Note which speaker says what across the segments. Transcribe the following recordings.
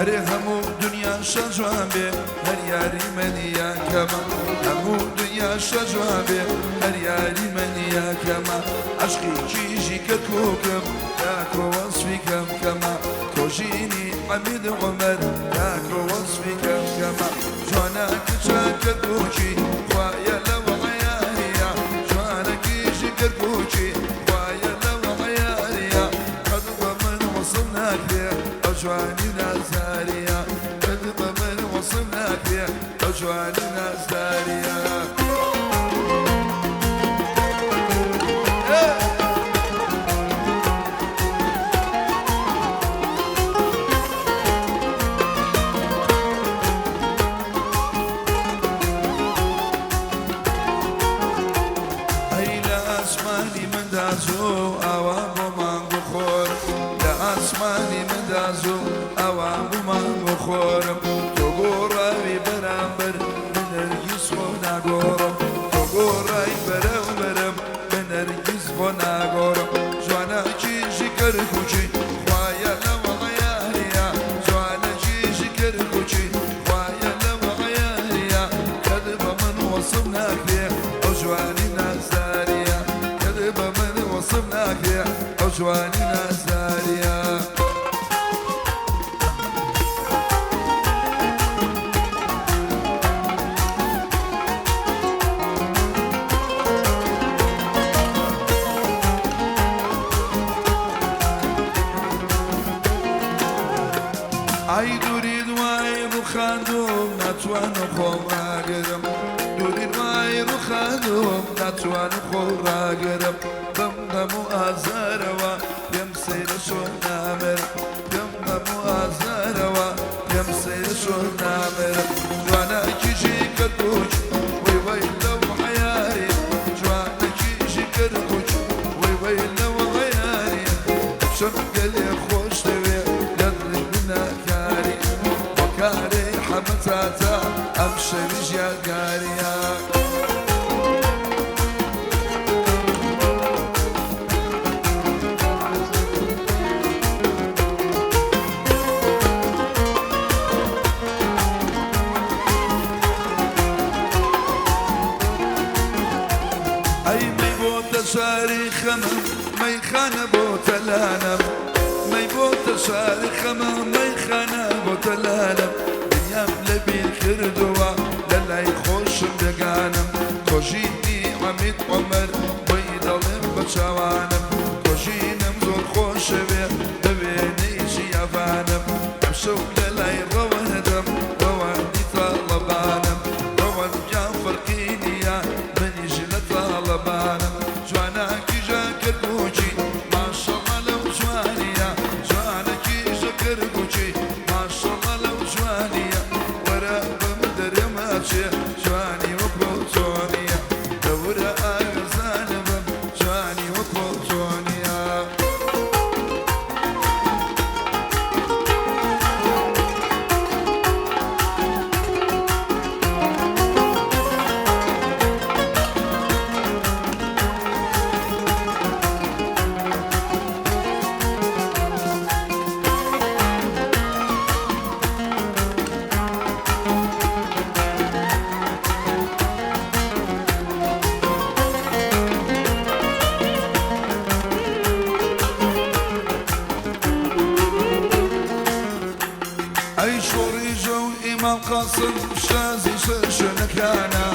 Speaker 1: ئەرێ هەموو دنیا شەجوان بێ هەر یاری منیە کەمە، هەموو دنیا شەجوان بێ هەر یاری منیە کەمە. عەشقی کیژی کەرکوکم تاکۆ وەسفی کەم کەمە، کۆژینی حەمید عومەر تاکۆ وەسفی کەم کەمە. جوانە کچە کەرکوکی خوایە لەو عەیاریە، جوانە کیژی کەرکوکی خوایە لەو عەیاریە. قەت بە من وەسف ناکرێ ئەو جوانی نازداریە، قەت بە من وەسف ناکرێ ئەو جوانی نازداریە. ئەی لە ئاسمانی مندا زوو ئاوا بۆ مانگ و خۆر، لە ئاسمانی مندا زوو ئاوا بۆ مانگ و خۆرم. تۆ گۆڕاوی بەرامبەر من هەرگیز خۆ ناگۆڕم، تۆ گۆڕای بەرامبەرم من هەرگیز خۆ ناگۆڕم. جوانە کیژی کەرکوکی خوایە لەو عەیاریە، جوانە کیژی کەرکوکی خوایە لەو عەیاریە. قەت بە من وەسف ناکرێ ئەو جوانی نازداریە، قەت بە من وەسف ناکرێ ئەو جوانی نازداریە. ئای دووری دوای ڕوخاندوم ناتوانم خۆم ڕاگرم، دووری دوای ڕوخاندوم ناتوانم خۆم ڕاگرم. بەم هەموو ئازارەوە پێم سەیرە چۆن نامرم، پێم هەموو ئازارەوە پێم سەیرە چۆن نامرم. جوانە کیژی کەرکوک وەی وەی لەو عەیاری، جوانە کیژی کەرکوک وەی وەی لەو عەیاری. چەند گەلێ خۆش دەوێ لە دڵی گوناهکاری، بۆ کارەی حەمە تاتا ئەم شەویش یادگاریە. ئەی مەی بۆتە شاری خەمم مەیخانە بۆتە لانەم، مەی بۆتە شاری خەمم مەیخانە بۆتە لانەم. دنیام لەبیر کردووە لە لای خۆشم بێگانم، کۆژینی عەمید عومەر بۆی دەڵێم بە چاوانم. کۆژینم زۆر خۆشەوێ بە وێنەی ژیاڤانم، ئەمشەو لە لای ڕەوەندم ڕەوەندی تاڵەبانم. ڕەوەند گیان فەرقی نییە منیش لە تاڵەبانم. جوانە کیژە کەرکوکی ماشەڵڵا لەو جوانیە، جوانە کیژە کەرکوکی ماشەڵڵا لەو جوانیە. وەرە بم دەرێ ماچێ جوانی وەکۆ تۆنیە، دەورە ئاوێزانە بم جوانی وەکۆ تۆنیە. ئەی شۆڕیژە و ئیمام قاسم شازی سەر شوێنەکانە،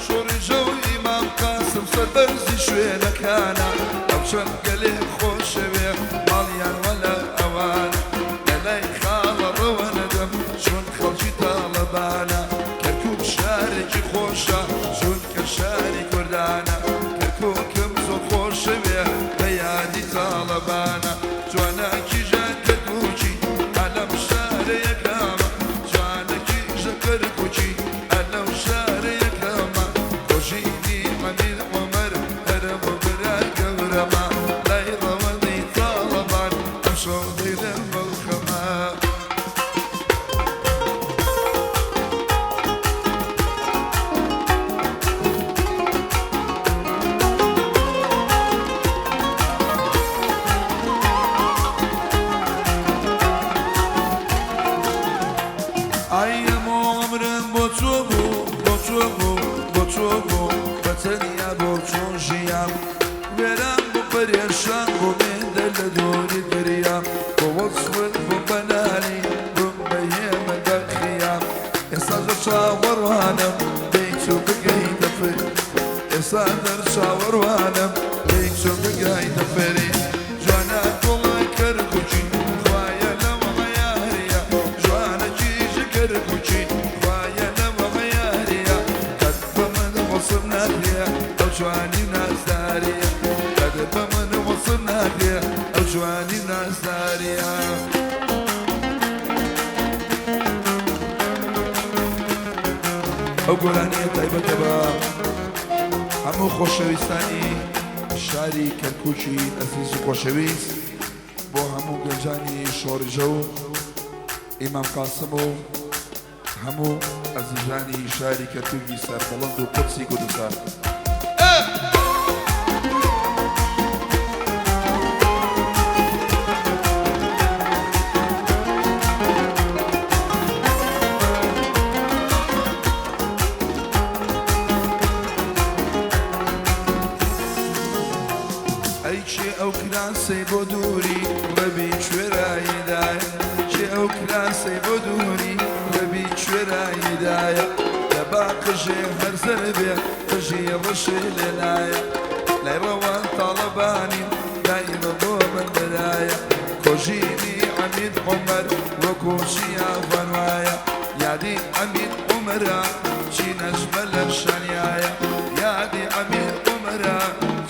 Speaker 1: شۆڕیژە و ئیمام قاسم سەربەرزی شوێنەکانە. ئەو چەند گەلێ خۆشەوێ ماڵیان وەلا ئەوانە، لە لای خاڵە ڕەوەنەدەم چون خەڵکی تاڵەبانە. کەرکوک شارێکی خۆشە چونکە شاری کوردانە، کەرکوکم زۆر خۆشەوێ بە یادی تاڵەبانە. جوانە کیژە کەرکوکی ئەلەم شارە یەکەمە، جوانە کیژە کەرکوکی ئەلەو شارە یەکەمە. کۆژینی عەمید عومەر هەرە بۆ برا گەورەمە، لای ڕەوەندی تاڵەبان ئەمشەو دەیڵێم بەو خەمە. بۆ مێندە لە دووری گریام بۆ وەسفت بۆ بەنالی بم بە هێمن دەخیام ئێستا زۆر چاوەڕوانم دەی چۆ بگەیتە فری ئێستا دەر چاوەڕوانم دەی چۆ بگەیتە فری جوانە گوڵە کەرکوچی خوایە لەوە غەیاریە جوانە کیژ کەرکوچی خوایە لەوە غەیاریە قەت بە من وەسف ناکرێ ئەو جوانی نازداریە قەت بە من وەسف ناکرێ ئەو جوانی نازداریە. ئەو گۆرانیە تایبەتە بە هەموو خۆشەویستانی شاری کەرکوکی ئەزیز و خۆشەویست بۆ هەموو گەنجانی شۆڕژە و ئیمام قاسم و هەموو ئەزیزانی شاری کەرکوکی سەربڵند و قودسی کوردستان. ئەی کێ ئەو کراسەی بۆ دووری ڕەبی کوێراییدایە کێ ئەو کراسەی بۆ دووری ڕەبی کوێراییدایە لە با قژێ هەر زەربێ قژی ڕەشێ لێنایە لای ڕەوان تاڵەبانی دایمە بۆ من برایە کۆژینی عەمید عومەر وەکوو چیاوان وایە یادی عەمید عومەرە چی نەجمە لە شانیایە یادی عەمید عومەرە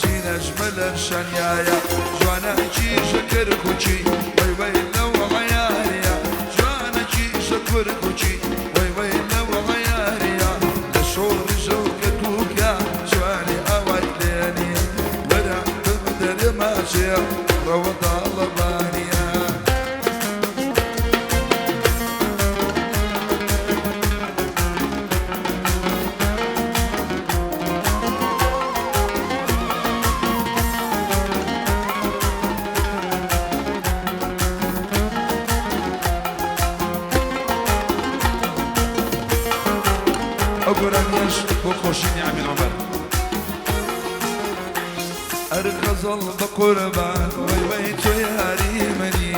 Speaker 1: چی نەجمە لە شانیایە جوانە کیژە کەرکوچی وەی وەی لەو عەیاریە جوانە کیژە کورکوچی وەی وەی لەو عەیاریە لە شۆڕژە و کەرکوکە جوانی ئاوای لێنیە وەرە بمدەرێ ماچێ ڕەوە تاڵەبانیە. ئەو گۆرانیەش بۆ خۆشینی عەمید عومەر. ئەر غەزەڵ بە قوربان وەی وەی تۆ یاری منی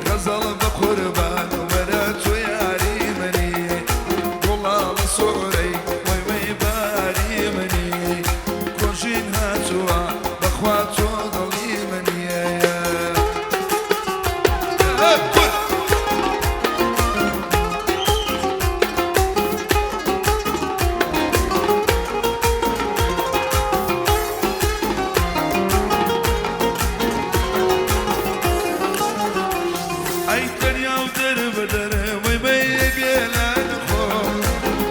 Speaker 1: غەزەڵ بە قوربان وەرە تۆ یاری منی گوڵاڵە سۆرەی وەی وەی باری منی کۆژین هاتووە بەخوا تۆ دڵی منیە. ئەی تەنیا و دەر بە دەر وەی وەی بێلان خۆم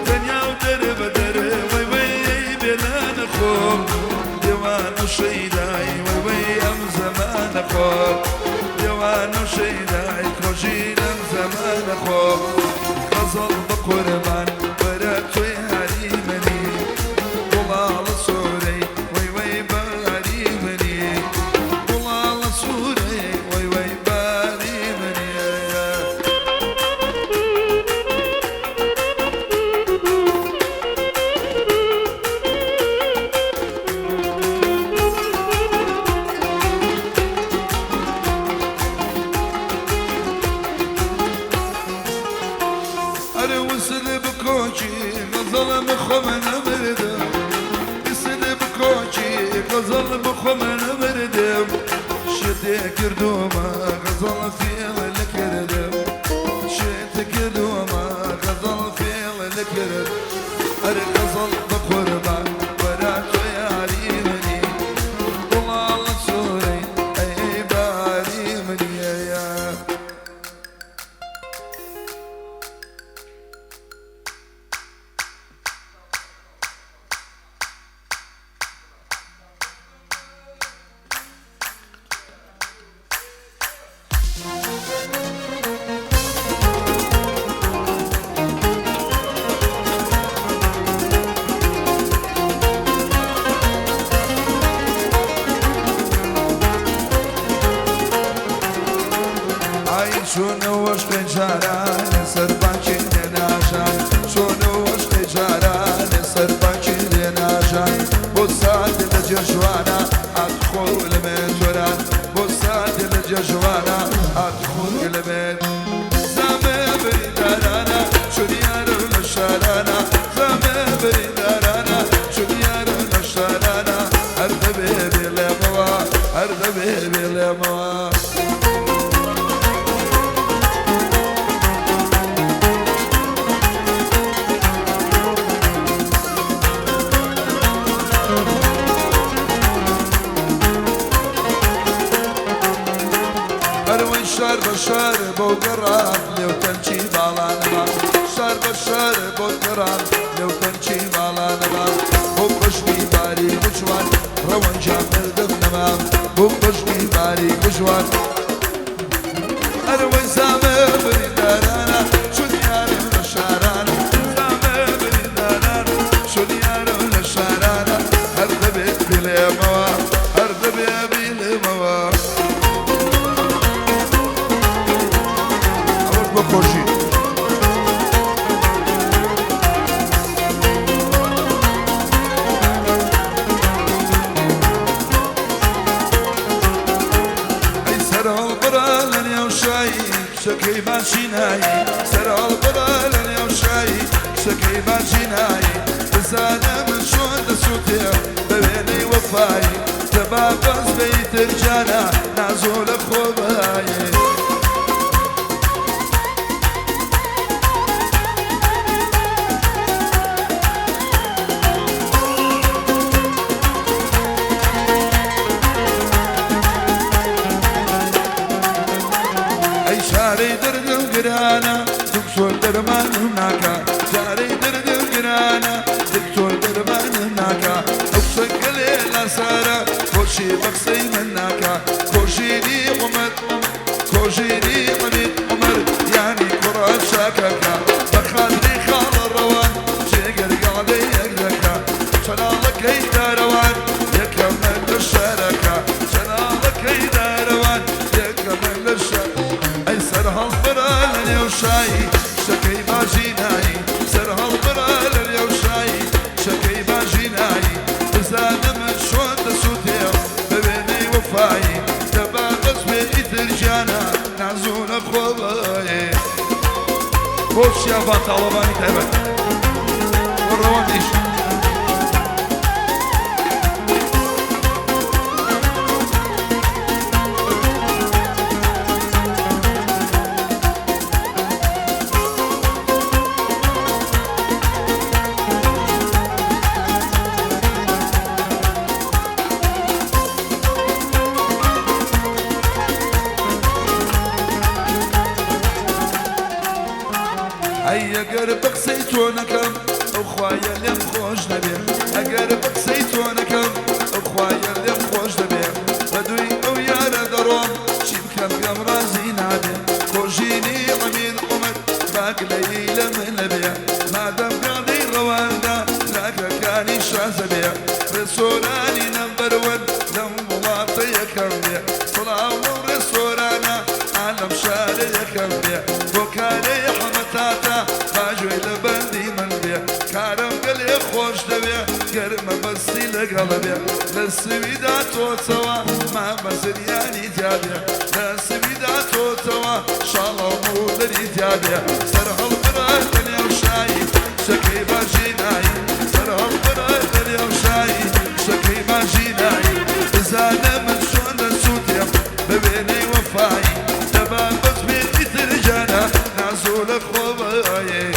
Speaker 1: تەنیا و دەر بە دەر وەی وەی بێلان خۆم دێوان و شەیدای وەی وەی ئەم زەمانە خۆم دێوان و شەیدای کۆژین ئەم زەمانە خۆم غەزەڵ بە قوربان وەرە تۆی هاری منی گوڵاڵە سۆرەی وەی وەی باری منی گوڵاڵە سوورەی وەی وەی باری منی. ئەرە وسل بکۆچی غەزەڵم خۆمە نەبردم وسل بکۆچی غەزەڵم خۆمە نەبردم شتێ کردومە غەزەڵ فێڵ لەکردم شتێ کردومە غەزەڵ فێڵ لەکرد ئەرە غەزەڵ بە قوربان وەرە تۆ یاری منی گوڵاڵە سوورەی ئەی باری منیە. ئای چۆنەوەش پێنجارانە سەرباکی لێناژان چۆنەوەش پێنجارانە سەرباکی لێناژان بۆ سات لە جێژوانە هات خۆ لە مێتۆران جێژوانە هات خورگ لەبێت. زامێ بریندارانە چون یارم لە شارانە، زامێ بریندارانە چون یارم لە شارانە، هەر دەبێ بێڵێمەوە، هەر دەبێ بێڵێمەوە. ئەروەی شار بە شار بۆ گەڕان لێو تەنکی باڵانەوە، شار بە شار بۆ گەڕان لێو تەنکی باڵانەوە، بۆ بەژنی باری بجوان ڕەوەنجا مردم نەما، بۆ بەژنی باری بجوان. ئەروەی زامە بریندارانە چون یارم لە شارانە، زامە بریندارانە چون یارم لە شارانە، هەر دەبێ بیڵێمەوە، هەر دەبێ بیڵێمەوە. ئەوەش بۆ خۆشی. ئەی سەرهەڵبڕە لە نێو شایی کچەکەی باشینایی، سەرهەڵبڕە لە نێو شایی کچەکەی باشینایی، بزانە من چۆن دەسووتێ بە وێنەی وەفایی، دەبا بەس بەیتر جانە نازۆ لە خۆبایی. ئەی چارەی دەردم گرانە دکتۆر دەرمانم ناکا، چارەی دەردم گرانە دکتۆر دەرمانم ناکا، ئەو قسەگەلێ لاسارە خۆشی بە قسەی من ناکا، کۆژینی عومەر کۆژینی عەمید عومەر یانی کوڕە چاکەکە، بە خاتری خاڵە ڕەوان جێگەر گاڵەی یەک دەکا، چەناڵەکەی دارەوان یەکەمە لە شارەکە، چەناڵەکەی دارەوان یەکەمە لە شار. ئەی سەرهەڵبڕە لە نێو شایی شەکەی باژینایی، سەرهەڵبڕە لە نێو شایی شەکەی باژینایی، بزانە من چۆن دەسووتێ بە وێنەی وەفایی، دەبا بەس بێ ئیتر گیانە نازۆ لە خۆبایی. بۆ چیاڤان تاڵەبانی تایبەت بۆ ڕەوەندیش. ئەی ئەگەر بە قسەی تۆ نەکەم ئەو خوایە لێم خۆش دەبێ، ئەگەر بە قسەی تۆ نەکەم ئەو خوایە لێم خۆش دەبێ، بە دووی ئەو یارە دەڕۆم چی بکەم پێم ڕازی نابێ، کۆژینی عەمید عومەر باگلەیی لە من نەبێ، مادەم گاڵی ڕەواندا لاکەکانی شازە بێ، ڕێسۆرانی نەمبەروەن لەم وڵاتە یەکەم بێ، سڵاو لەو ڕێسۆرانە ئالەم شارە یەکەم بێ، بۆ کارەی حەمەتاتە باژۆی لە بەندی من بێ، کارم گەلێ خۆش دەوێ گەرمە بەستی لەگەڵە بێ، لە سویدا تۆچەوە مامە زریانی تیابێ، لە سویدا تۆچەوە شاڵە مودەری تیابێ، سەرهەڵبڕە لە نێو شایی شەکەی باژینایی، سەرهەڵبڕە لە نێو شایی شەکەی باژینایی، بزانە من چۆن دەسووتێم بە وێنەی وەفایی، دەبا بەس بێ ئیتر گیانە نازۆ لە خۆبایی.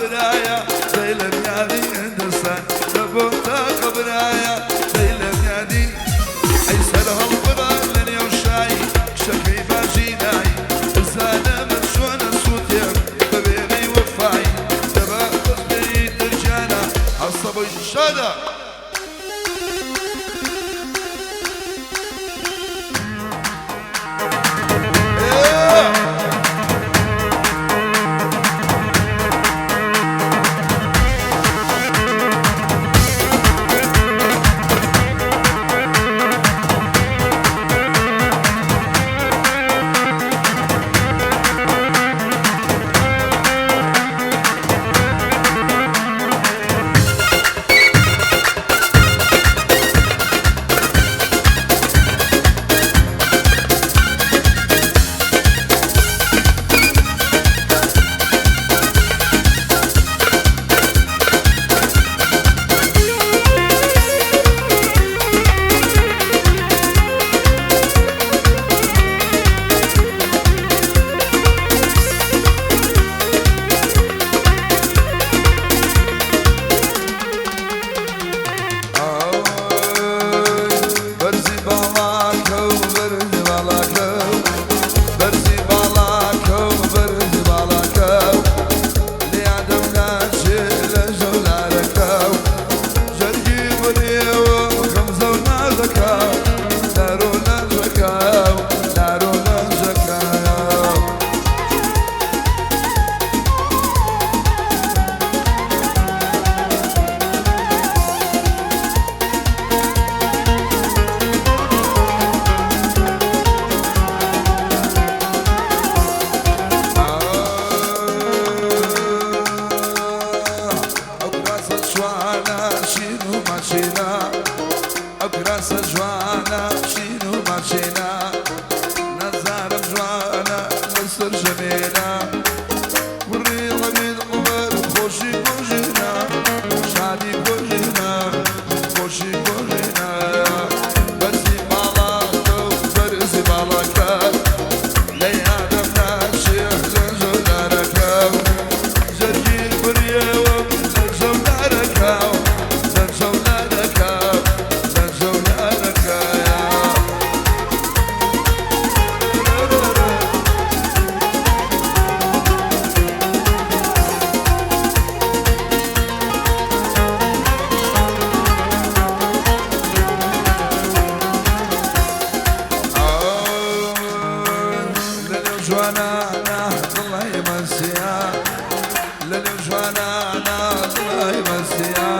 Speaker 1: قەبرایە دەیلم یادی هندستان لە بۆ تاقە برایە دەیلم یادی ئەی سەر هەڵبڕا لە نێو شای کچەکەی باجینای بزانە من چۆنە سووتێم بە وێنەی وەفای دەبا دەست بێی ترجانە هەستە بۆی شادە. بەرزی باڵاکە و بەرزی باڵاکە و بەرزی باڵاکە و بەرزی باڵاکە و لە یادم ناچێ لە ژەولارەکە و جەرگی بڕیەوە غەمزە و نازەکە لارۆ نازەکە و لارۆ نازەکە. ئەو کراسە جوانە شین و ماچینە، ئەو کراسە جوانە شین و ماچینە، نازانم جوانە لەسەر ژەمێنە، کوڕی عەبید عومەر خۆشی کۆژینە، شادی کۆژینە، خۆشی کۆژینە، بەرزی باڵاکە و بەرزی باڵاکە لە یادم ناچێ لە ژەولارەکە و جەرگی بڕیەوە لە جەولارەکە و لە جەولارەکە لە جەولارەکە. لەنێو جوانانە دڵی مەسیا، لەنێو جوانانە دڵی مەسیا،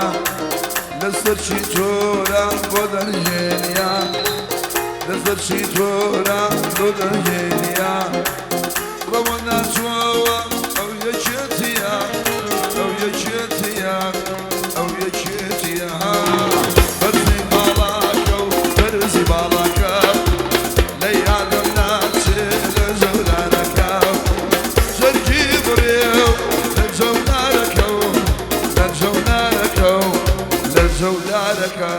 Speaker 1: لەسەر چی تۆرە بۆ دەرهێنیا، لەسەر چی تۆرە بۆ دەرهێنیا، ڕەوە ناچۆوە ئەو یەکێتیە، ئەو یەکێتیە، ئەو یەکێتیە، بەرزی باڵاکە و بەرزی باڵاکە لە یادم ناچێ لە ژەولارەکە جەرگی بڕێ و لە جەولارەکە و لە جەولارەکە و لە جەولارەکە.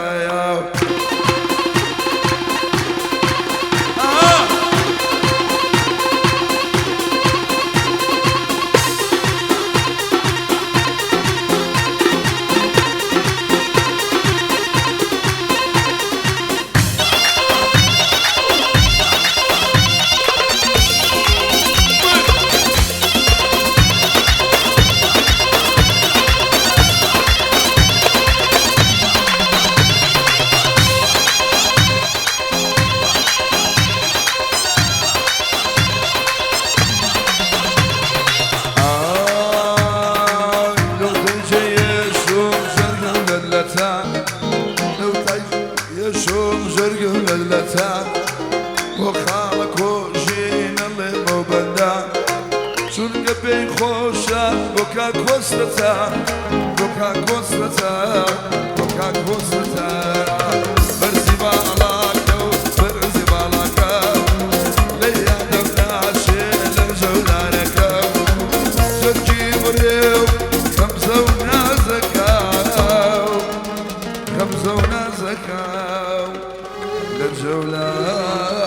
Speaker 1: چونکە پێی خۆشە بۆ کاک کۆسرەتە، بۆ کاک کۆسرەتە، بۆ کاک کۆسرەتە، بەرزی باڵاکە و بەرزی باڵاکە لە یادم ناچێ لە جەولارەکە جەرگی بڕێ و خەمزە و نازەکە خەمزە و نازەکە لە جەولارەکە.